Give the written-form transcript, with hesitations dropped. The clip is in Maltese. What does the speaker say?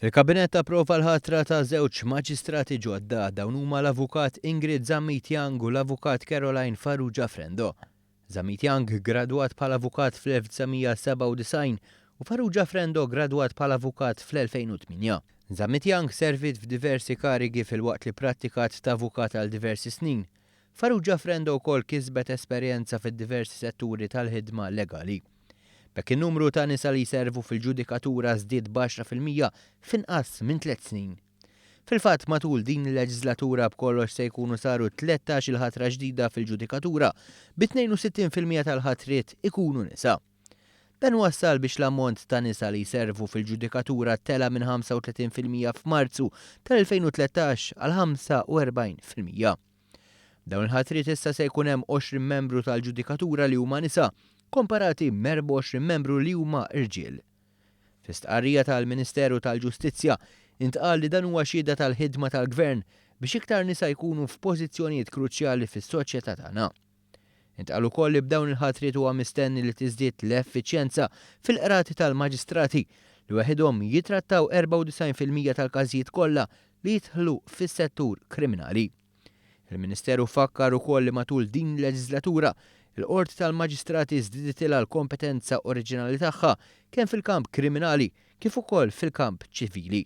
Il-Kabinett approva l-ħatra ta' żewġ maġistrati ġodda, dawn huma l-Avukat Ingrid Zammit Young u l-Avukat Caroline Farrugia Frendo. Zammit Young gradwat bħala avukat fl-1997 u Farrugia Frendo gradwat bħala avukat fl-2008. Zammit Young serviet f'diversi karigi filwaqt li prattikat ta' avukat għal diversi snin. Farrugia Frendo wkoll kisbet esperjenza fid-diversi setturi tal-ħidma legali. B'hekk in-numru ta' nisa li jservu fil-ġudikatura żdied b'10% f'inqas minn tliet snin. Fil-fatt matul din il-leġiżlatura b'kollox se jkunu saru 13-il ħatra ġdida fil-ġudikatura, bi 62% tal-ħatriet ikunu nisa. Dan wassal biex l-ammont ta' nisa li jservu fil-ġudikatura tela' minn 35% f'Marzu tal-2013 għal 45%. B'dawn il-ħatriet issa se jkun hemm 20 membru tal-ġudikatura li huma nisa, komparati m'24 membru li huma rġiel. Fi stqarrija tal-Ministeru tal-Ġustizzja intqal li dan huwa xhieda tal-ħidma tal-Gvern biex iktar nisa jkunu f'pożizzjonijiet kruċjali fis-soċjetà tagħna. Intqal ukoll li b'dawn il-ħatriet huwa mistenni li tiżdied l-effiċjenza fil-qrati tal-maġistrati li waħidhom jitrattaw 94% tal-każijiet kollha li jidħlu fis-settur kriminali. Il-Ministeru fakkar ukoll li matul din il-leġiżlatura, il-Qorti tal-Maġistrati żdiditilha l-kompetenza oriġinali tagħha kemm fil-kamp kriminali kif ukoll fil-kamp ċivili.